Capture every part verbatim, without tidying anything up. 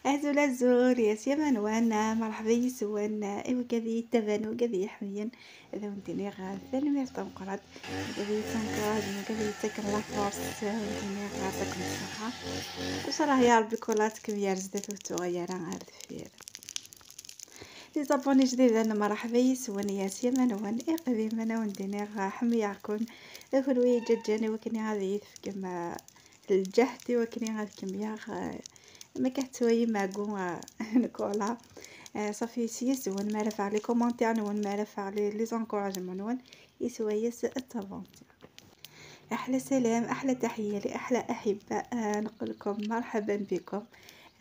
Azul azul, yes, ya Manwan, merḥba yis-wen, i wigad i yi-ttaban, wigad i yi-ḥemmlen, ad awen-d-iniɣ tanemmirt tameqqrant, wigad i yi-ttenkaṛajen, wigad i yi-ttaken la force, ad awen-d-iniɣ ɣaṭakum ṣṣeḥḥa. Ncallah ya Ṛebbi kul ad tkem yar zdat ur tuɣal ara ar deffir. Les abonnés jdiden, merḥba yis-wen, yes, ya Manwan, iqdimen ad awen-d-iniɣ ḥemmleɣ-ken, a kunwi iǧaǧǧan i wakken ad iyi-tefkem, eh, lǧehd i wakken ad kemmleɣ, eh, ma ttwaliɣ magu, eh, Nicolas. Eh, ṣafi s yis-wen mi ara fɣeɣ les commentaires-nwen, mi ara fɣeɣ les, les encouragements-nwen, yeswa-yas d tabanti. أحلى سلام، أحلى تحية لأحلى أحباء، آه، نقول لكم مرحبا بكم.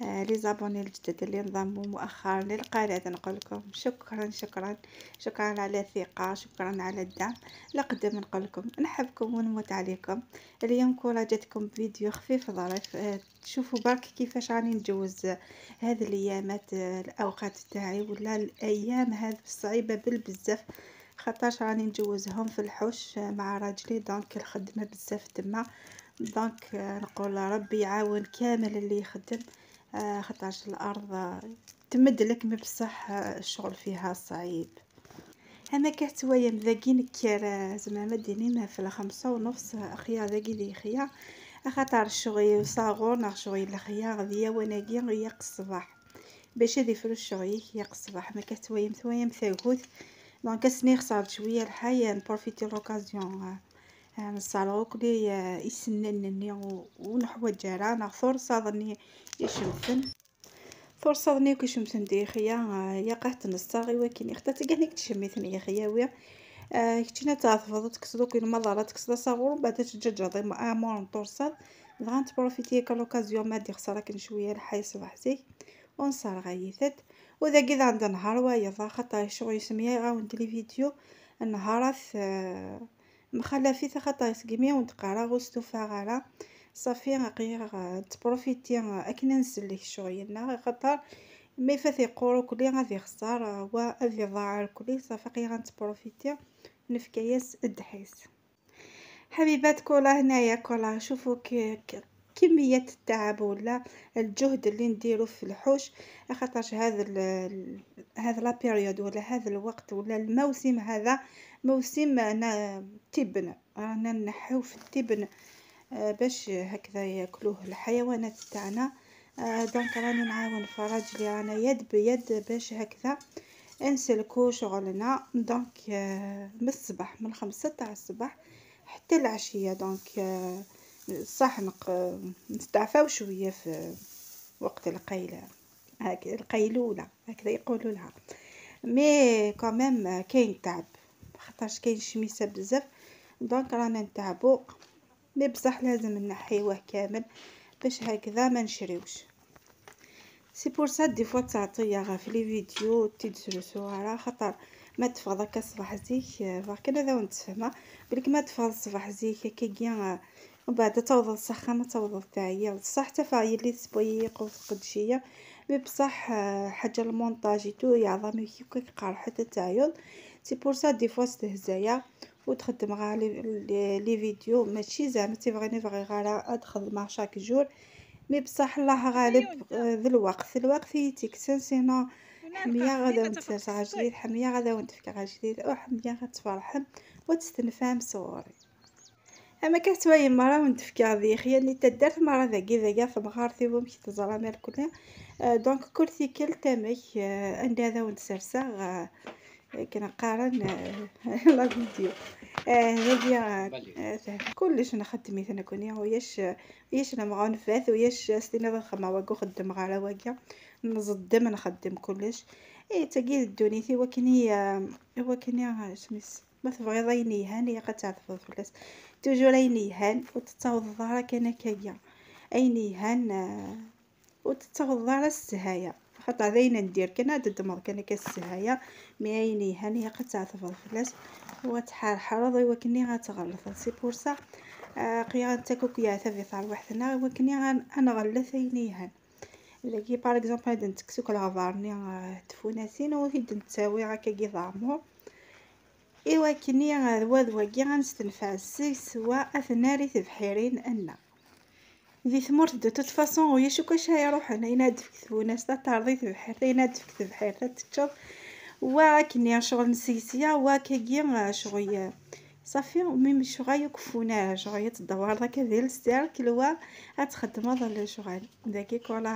آه، les abonnés الجدد اللي انضموا مؤخرا للقناة، نقول لكم شكرا، شكرا، شكرا على الثقة، شكرا على الدعم. لقدام نقول لكم نحبكم ونموت عليكم. اليوم كورة جاتكم بفيديو خفيف ظريف، آه، تشوفوا برك كيفاش راني نجوز هذه الأيامات، آه، الأوقات تاعي ولا الأيام هذه الصعيبة بالبزاف، خاطرش راني نجوزهم في الحوش مع راجلي، donc الخدمة بزاف تما. Donc، آه، نقول ربي يعاون كامل اللي يخدم، آه، خاطرش الأرض، آه، تمد لك، mais بصح، آه، الشغل فيها صعيب. أما كحت ويا مذاقين كير، آه، زعما ما ديني ما في الخمسة ونص، آه، خيا ذاقي ذي خيا. أخاطر الشغل صاغور ناغ شغل الخيا غذيا وناقي غيا الصباح. باش هذه فلوس شغيك يا الصباح ما كتويم تويم ثاقوت. Donc اسني خسرت شويه الحي، نبروفيتي l'occasion، آه، آه، نصالغو كلي، آه، يسننني و-، ونحو الجارة نغثور صادني يشمثن. ثور صادني وكيشمثن ديخيا، آه، يا قهت نصاغي وكيني خطات كاع نيك تشميثن يا خياوي. آه، كتشينا تعرف تكسدو كل ما ضرا تكسد صغور بعد تججر امور نطور صاد. دغا نتبروفيتي هكا l'occasion ما دي خسارة كن شويه الحي صباح زيك. ونصار غيثت. وذا كذا عند نهار وايضا خاطر شغل يسمي يغاون لي فيديو النهارات، آه، مخلفي خاطر يسقمي ونتقارا غوستو فاغارا. صافي غير تبروفيتي اكن نسلك شغلنا خاطر ما فات يقولوا كلي غادي يخسر وغادي يضاع كلي. صافي غير غنتبروفيتي نفكيس الدحيس. حبيبات كولا هنايا كولا، شوفوا ك-، ك-، كمية التعب ولا الجهد اللي نديرو في الحوش، خاطرش هذا ال-، ال-، هذا la période ولا هذا الوقت ولا الموسم هذا موسم نا-، تبن، رانا نحيو في التبن، آه، باش هكذا ياكلوه الحيوانات تاعنا. آه، donc راني نعاون في راجلي، رانا يد بيد باش هكذا نسلكو شغلنا. Donc، آه، من الصباح، من خمسة تاع الصباح حتى العشية. Donc، آه، صح نق-، نستعفاو شوية في وقت القيلة، هاك القيلولة هكذا يقولوا لها، mais quand même كاين تعب، خاطرش كاين الشميسة بزاف، donc رانا نتعبو. Mais بصح لازم نحيوه كامل باش هكذا ما نشريوش. C'est pour ça des fois تعطيها في les vidéos تدسلسو على خاطر ما تفضل كصباح زيك، آه، برك انا ذا ونتفهمها بلك ما تفضل الصباح زيك هكاكيا، آه، ومن بعد توضل السخانة توضل تعيا صح تفاعي اللي تسبويق وتقدشية. Mais بصح، آه، حاجة المونتاج يتو يعظم كيف قرحة تعيض. C'est pour ça des fois استهزايا وتخدم غا les، les، les vidéos، ماشي زعما تيبغي نبغي غا لا ادخل مع chaque jour. Mais بصح الله غالب، آه، ذا الوقت، ذا الوقت يتيكسن، sinon حمية غادا ونتفرس غا جديد، حمية غادا ونتفكى غا جديد، او حمية غتفرحم وتستنفام صوري. اما كتوايم مرة ونتفكى غادي خيالي تدارت مرة ذاكي ذاكي في مغارتي ومشي تزرع مال كلها. آه، donc كل ثيكل تامك، آه، عندي هذا ونتسرسا، آه، كنقارن، آه، la vidéo. آه، هذه، آه، آه، كلش نخدم مثلا كوني وياش، وياش المغانفات وياش ستينا الخدمة واقو خدم غالا واقع نزدم نخدم كلش. اي تاقي دونيتي وكني، آه، وكني، آه، سميس ما تبغيض اين يهان يا قد تعرف فلاس toujours اين يهان وتتصاوض الظهر كان كايا اين يهان، آه، وتتغض على السهاية، خاطر داينا ندير كان عاد الدمر كان كاس السهاية. مي عيني هاني قد تعتبر فلاس وتحار حرض وكني غتغلط c'est pour ça. آه، قيا تاكوك يا ثبي ثار وحدنا وكني غن-، انا غلث عيني هان. لكي par exemple هاد نتكسوك الغبارني، آه، تفوناسين وهيد نتساوي هكا كي ضامور. ايوا كني هاد واد واقي غنستنفع السيس واثناري تبحيرين انا. Di tmurt de toute façon ulac akk acu ara iruḥen, ayen ad d-tefk tfunast ad terḍi tebḥirt, ayen ad d-tefk tebḥirt ad teččeḍ. Wa akken ccɣel n sisya, wa akkagi ccɣel. Safi, même ccɣel ur keffun ara, ccɣel ad tdewreḍ akka di lsirk, lwa ad txeddmeḍ lecɣal. Dagi Kola,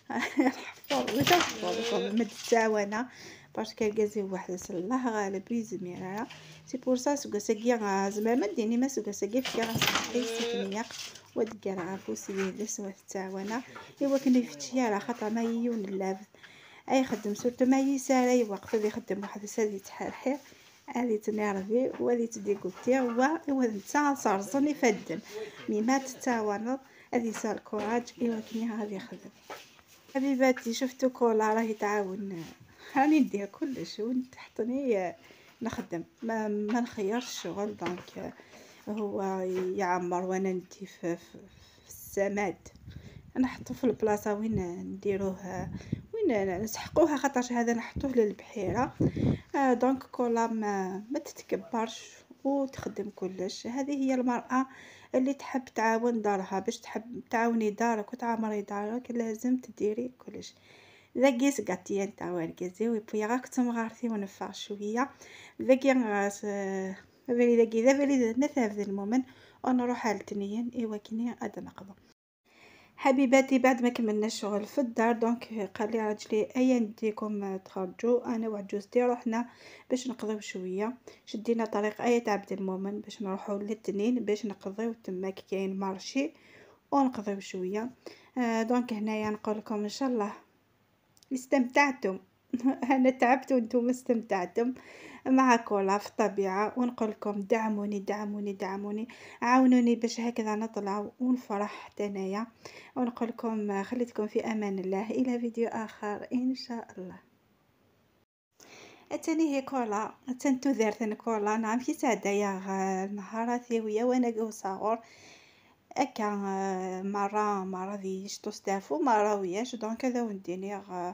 lḥefḍ, mačči lḥefḍ, ma d-ttɛawaneɣ, parce que argaz-iw weḥd-s, Allah ɣaleb, ur yezmir ara. C'est pour ça, aseggas-agi, ah, zemreɣ ad d-iniɣ, aseggas-agi fkiɣ-as lḥis akken ilaq, wa d-ggareɣ afus yid-s, wa t-ttɛawaneɣ, i wakken ur ifečči ara, xaṭer ma yiwen n lɛebd ay ixeddem, surtout ma yis ara i waqt ad ixeddem weḥd-s, ad yettḥerḥir, ad yettnervi, wa ad yettdiguti, wa, wa d netta ad s-rẓen ifadden. Mi ma tettɛawaneḍ, ad yesɛu lkuraǧ i wakken ad yexdem. Ḥbibati, شفتو Kola راهي تعاون، راني ندير كلش وين تحطني نخدم، ما, ما نخيرش الشغل. Donc هو يعمر وانا ندي في, في, في السماد، نحطو في البلاصة وين نديروه، وين نسحقوها، خاطرش هذا نحطوه للبحيرة. آه، donc Kola ما, ما تتكبرش وتخدم كلش. هذه هي المرأة اللي تحب تعاون دارها. باش تحب تعاوني دارك وتعمري دارك لازم تديري كلش. Dagi sgati nteɣ wergaz-iw, et puis ɣer-k d tamɣart-iw neffeɣ cwiya. Dagi, آه، س-، abrid-agi d abrid n At Ɛebd Lmumen, ur nruḥ ar letniyen, i wakken ad d-neqḍu. حبيباتي، بعد ما كملنا الشغل في الدار، donc قال لي راجلي: ايا نديكم تخرجوا، انا وعجوزتي رحنا باش نقضيو شويه، شدينا طريق ايا عبد المؤمن باش نروحوا للتنين باش نقضيو تماك، كاين مارشي ونقضيو شويه. آه، donc هنايا نقول لكم ان شاء الله استمتعتم. انا تعبت وانتم استمتعتم مع Kola في الطبيعه، ونقول لكم دعموني، دعموني، دعموني، عاونوني باش هكذا نطلع ونفرح حتى انايا. ونقول لكم خليتكم في امان الله، الى فيديو اخر ان شاء الله. اتاني هي Kola، اتان تودرت Kola، نعم كي تعدى يا غ-، نهاراتي ويا وانا جو صغور. اكا، آه، مرة، مرة ذي يشتو ستافو، مرة وياش، donc هذا ونديني غ-،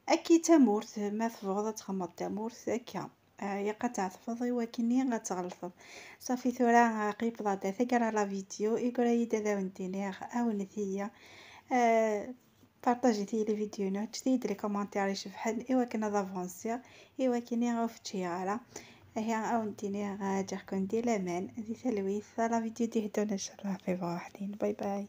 اكي تمورت، ما تبغض تغمض تمورت اكا. آه، يا قد تعرفض، ايوا كني غتغلطض. صافي ثورة، آه، قيب ضادة ثقرا لا فيديو، يقرا يدا ذا ونديني غ-، او نثيا. آه، بارطاجيتي لي فيديو نوت، جديد لي كومونتير يشبحن، ايوا كنا دافونسيا، ايوا كني غا فتشي غالا. هي او نديني غا جاكم دي لامان، دي تلويث، لا فيديو دي هدونا ان شاء الله في واحدين. باي باي.